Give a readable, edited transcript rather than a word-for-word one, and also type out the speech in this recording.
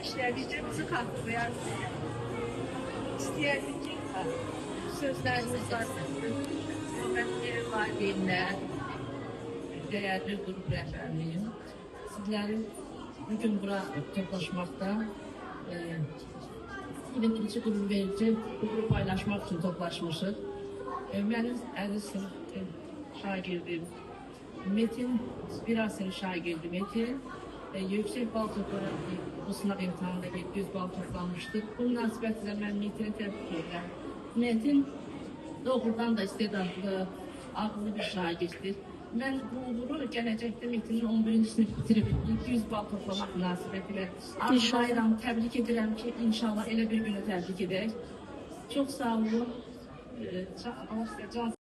İşlədikcə bizi xatırlayarsınız. İstəyərdik ki, sözləriniz var, hörmətli valideynlər, Değerli grup rehberliğim, sizlerin bugün bura toplaşmakta, ilin gurur verici uğuru paylaşmak için toplaşmışıq. Mənim əziz şagirdim Metin, bir asır şagirdi Metin, yüksek bal toplayarak bu sınav imtihanında 700 bal toplamıştır. Bu münasibətlə mən Metin'i təbrik edirəm. Metin doğrudan da istedadlı, ağıllı bir şagirddir. Mən bu uğuru gələcəkdə Metinin 11-ci sinif bitirib 700 bal toplamaq münasibətilə arzulayıram, təbrik edirəm ki, inşallah elə bir günü təbrik edək. Çox sağ olun. Allah sizə can